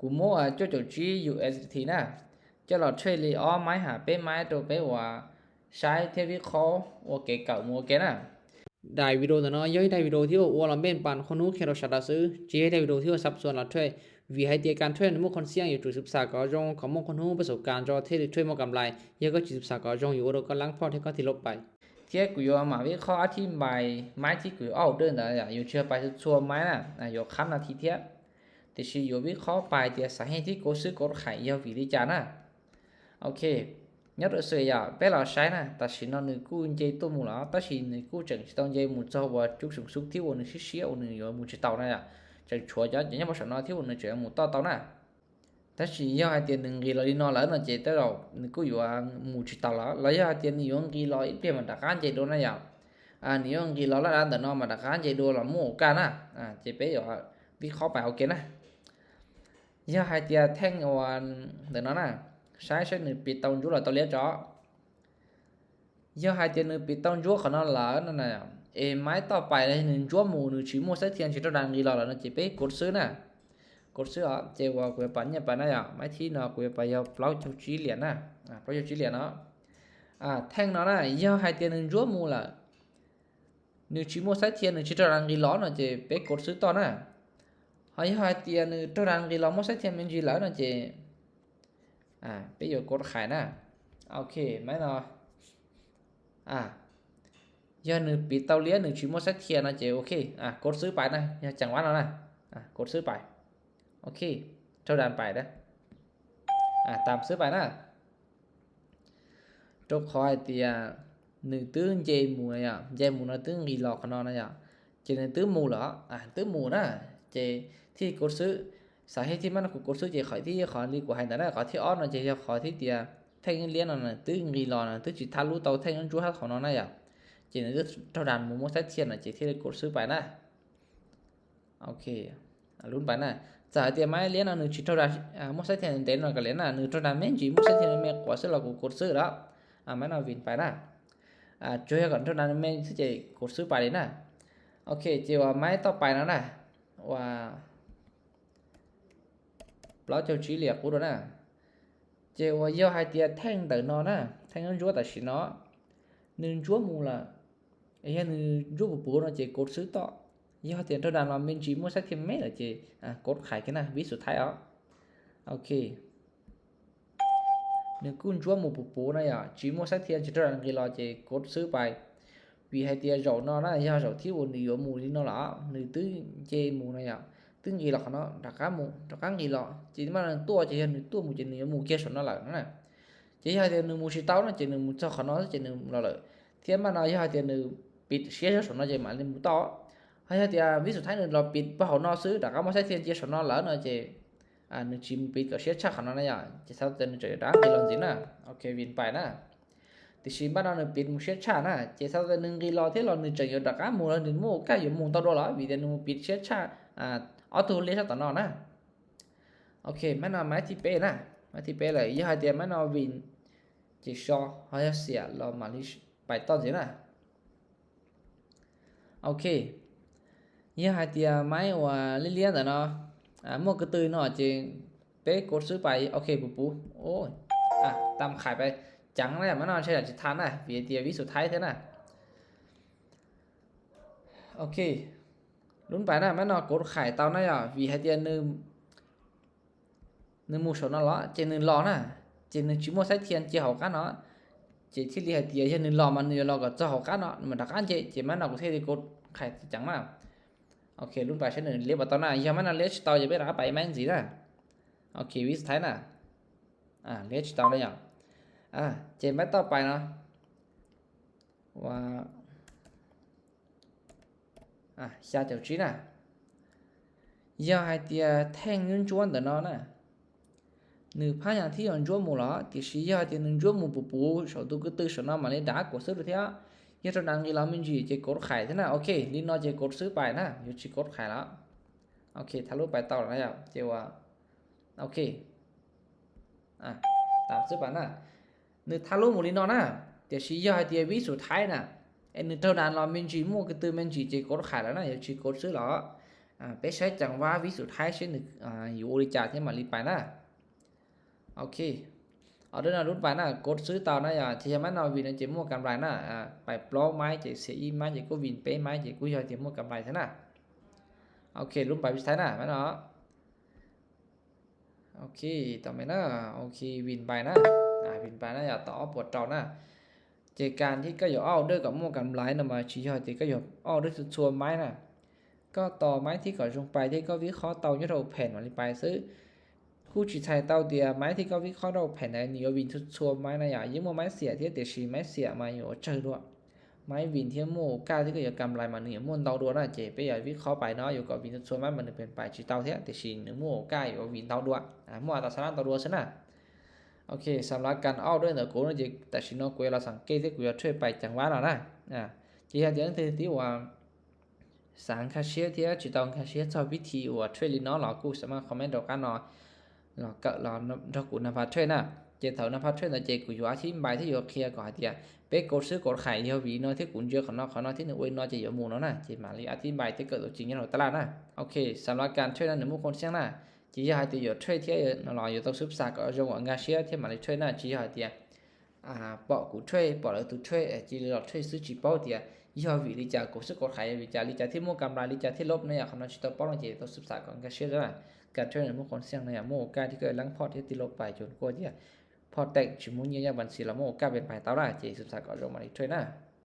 Kuv muab cuaj caum tsib U S D T na, coj los trade li ob maib hab peb maib rau peb uas saib thiab vib qhob ua kev kawm mus ua ke na. Daim video ntawm no yog ib daim video thiab ua los npej pas qhov hnub qhia rau sawv daws xwb, tsis yog ib daim video thiab ua xab xuas los trade, vim hais tias kas trade nws muaj qhov xiab yuav tsum xav kom zoo kom muaj qhov hnub peb xav kas tso thiaj li trade muaj kam lais, yog koj tsis xav kom zoo yuav ua rau koj lab phoj thiab koj thiaj lub pais. Thiab kuv yuav mam vib qhob ob thib pais maib thib kwv ob hauv dej ntawd, yuav tsis yog pais txhua maib na, yuav qhab nas this thiab. Tiam sis yuav vib qhob pais tias xav hej thiab kov xwb kov qhais yog vim li cas na. Ok, nyob rau xwm yom, peb los saib na, tam sim no nws kuj nce tuaj mus lawm tab sis nws kuj tseem tsis tau nce mus txog uas cub xum xub thiab uas nws siab siab uas nws yuav mus tsis tau na yom. Tseem tshuav cov nyob puag saum no thiab uas nws tseem yuav mus toj tau na. Tab sis yog hais tias nws nqis los li no lawm no ces tej zaum nws kuj yuav mus tsis tau lawm, los yog hais tias nws yuav nqis los ib pliag mas rov qab nce dua na yom. Nws yuav nqis los laj dab ntawm no mas rov qab nce dua los muaj ua kaj na. Ces peb yuav vib qhob pais ua ke na. Yog hais tias theej uas ntawm no na, saib saib nws piv tau ntsuab los tau liab tso. Yog hais tias nws piv tau ntsuab qhov no lawm no na, es maib toj pais nws ntsuab mus nws tsis muaj xab thia tsis raug das nqis los lawm no ces peb kov xwb na. Kov xwb os, ces uas kuv yuav pais nyiaj pais na yom, maib thib no kuv yuav pais yog plaub caug tsib liam na. Plaub caug tsib liam no. Theej no na, yog hais tias nws ntsuab mus lawm, nws tsis muaj xab thia nws tsis raug das nqis los no ces peb kov xwb toj na. Ho yog hais tias nws raug das nqis los muaj xab thia me ntsis lawm no ces peb yuav kov qhais na. Ok, maib no, yog nws piv tau liab nws tsis muaj xab thia no ces ok, kov xwb pais na, yog ceev vab no na, kov xwb pais. Ok, raug das pais na, tam xwb pais na. Rau qhov hais tias nws twb nce mus, nce mus no twb nqis los qhov no na yom, ces nws twb mus lawm, twb mus na, ces thiaj kov xwb. Xav hej thiab mas no kuv kov xwb ces qhov thib ib qhov li kuv hais ntawd na, qhov thib ob no ces yog qhov thiab tias theej liab no twb nqis los no twb tsis thab lub tau theej ntsuab hab qhov no na yom, ces nws twb raug das mus muaj xab thia no ces thiaj li kov xwb pais na. Ok, lub pais na. Txawm hais tias maib liab no nws tsis raug das muaj xab thia ntev no kav liam na, nws raug das me ntsis muaj xab thia me quav xwb los kuv kov xwb lawm. Maib no vim pais na, tsuas yog kom raug das me xwb ces kov xwb pais li na. Ok, ces uas maib toj pais no na, uas plaub caug tsib liam qub rau na. Ces uas yog hais tias theej ntawm no na, theej ntsuab tam sim no, nws ntsuab mus lawm, yog nws ntsuab puv puv no ces kov xwb toj. Yog tias raug das los me ntsis muaj xab thia me lawm ces kov qhais kiag na, vib xus thaib os. Ok, nws kuj ntsuab mus puv puv na yom, tsis muaj xab thia tsis raug das nqis los ces kov xwb pais. Vim hais tias zaum no na yog zaum thib uas nws yuav mus li no lawm, nws twb nce mus na yom, twb nqis los qhov no rov qab mus rov qab nqis los ces mas nws tuaj ces yog nws tuaj mus ces nws yuav mus kiag saum no lawm na. Ces yog hais tias nws mus tsis tau no ces nws mus txog qhov no xwb ces nws los lawm. Thiab mas no yog hais tias nws piv siab zog saum no ces mam li mus tau. Ho yog tias vib xus thaib nws los piv pog hauv no xwb rov qab muaj xab thia cia saum no lawm no ces nws tsis mus piv kom siab tshaj qhov no na yom, ces txhais tau tias nws tseem yuav rov qab nqis los ntxiv na. Ok, vim pais na. Tiam sis mas no nws piv mus siab tshaj na, ces txhais tau tias nws nqis los thiab los nws tseem yuav rov qab mus los nws muaj kaj yuav mus tau dua los vim tias nws mus piv siab tshaj ob tug liab sab tom no na. Ok, maib no maib thib peb na, maib thib peb lawm, yog hais tias maib no vim ces so, ho yog xiam los mam li pais toj ntxiv na. Ok, yog hais tias maib uas liab liab ntawm no muaj ko tw no ces peb kov xwb pais. Ok, puv puv, tam qhais pais ceev na, maib no ntshe yam tsis tha na vim tias vib xus thaib thiab na. Ok, lub pais na, maib no kov qhais tau na yom, vim hais tias nws mus saum no los ces nws los na, ces nws tsis muaj xaib thia cia hauv qab no, ces thiaj li hais tias yog nws los mas nws yuav los kom txog hauv qab no mas rov qab nce, ces maib no kuv thiaj li kov qhais ceev na. Ok, lub pais saib nws liab puas tau na, yog maib no liab tsis tau ces peb rov qab pais maib ntxiv na. Ok, vib xus thaib na, liab tsis tau na yom. Ces maib toj pais no, xya caum tsib na. Yog hais tias theej ntsuab ntsuab ntawm no na, nws phab yas thiab yuav ntsuab mus los, tiam sis yog hais tias nws ntsuab mus puv puv saum tus ko tw saum no mam li rov qab kov xwb rau thiab. Yog rau dav nqis los me ntsis ces kov qhais thiab na. Ok, li no ces kov xwb pais na, yuav tsis kov qhais lawm. Ok, thab lub pais tau lawm na yom, ces ua, ok, tam xwb pais na. Nws thab lub mus li no na, tiam sis yog hais tias vib xus thaib na, es nws raug dav los me ntsis muaj ko tw me ntsis ces kov qhais lawm na, yuav tsis kov xwb los. Peb saib ceev vab vib xus thaib seb nws yuav ua li cas thiab mam li pais na. Ok, order no lub pais na, kov xwb tau na yom, ces yog maiv no vim no ces muaj kam nplais na. Pais plaub maiv ces xiam ib maiv ces kuj vim peb maiv ces kuj yog tias muaj kam nplais thiab na. Ok, lub pais vib xus thaib na, maiv no. Ok, tau me na. Ok, vim pais na, vim pais na yog tau ob puas rau na. Ces kas thiab koj yuav order kom muaj kam nplais no mas tsis yog tias koj yuav order txhua txhua maiv na. Koj tos maiv thiab kom zoo pais thiab koj vib qhob tau nyob rau phem mam li pais xwb. Kuj tsis txhais tau tias maiv thiab koj vib qhob rau phem ntawd nws yuav vim txhua txhua maiv na yom, yeej muaj maiv xiam thiab tiam sis maiv xiam mas yuav tsawg dua. Maiv vim thiab muaj ua kaj thiab koj yuav kam nplais mas nws yuav muaj ntau dua na, ces peb yuav vib qhob pais no yuav kom vim txhua txhua maiv mas nws pem pais tsis tau thiab tiam sis nws muaj ua kaj yuav vim ntau dua, muaj tau xav lab ntau dua xwb na. Ok, xam lav kas ob dua ntawm kuv no ces tam sim no kuv yuav los xam kej thiab kuv yuav trade pais ceev vab no na. Ces yog tias leej twg twb uas xav nkag siab thiab tsis tau nkag siab txog vib thi uas trade li no los kuj xam maj comment rau qab no los kawm los nrog kuv nag pha trade na. Ces thaum nag pha trade ntawd ces kuv yuav ab thib npais thiab yuav qhia kom hais tias peb kov xwb kov qhais yog vim no thiab kuv ntsia qhov no qhov no thiab nws ua li no ces yuav mus no na, ces mam li ab thib npais thiab kawm tau tsis nyob rau taj laj na. Ok, xam lav kas trade no nws muaj khuv xeeb na, ces yog hais tias yuav trade thiab no los yuav tau xub xam kom zoo kom nkag siab thiab mam li trade na, tsis yog hais tias pom kuv trade pom lawv tus trade cia li los trade xwb tsis paub tias yog vim li cas kov xwb kov qhais, yog vim cas li cas thiaj muaj kam nplais li cas thiaj lob na yom, qhov no tsis tau paub no ces tau xub xam kom nkag siab na. Kas trade no muaj khuv xeeb no yog muaj ua kaj thiab koj leej phoj thiab tij laug pais cus kuj tias phoj teem tsis muaj nyiaj yaj npas ntxis los muaj ua kaj pem pais tau na, ces xub xam kom zoo mam li trade na.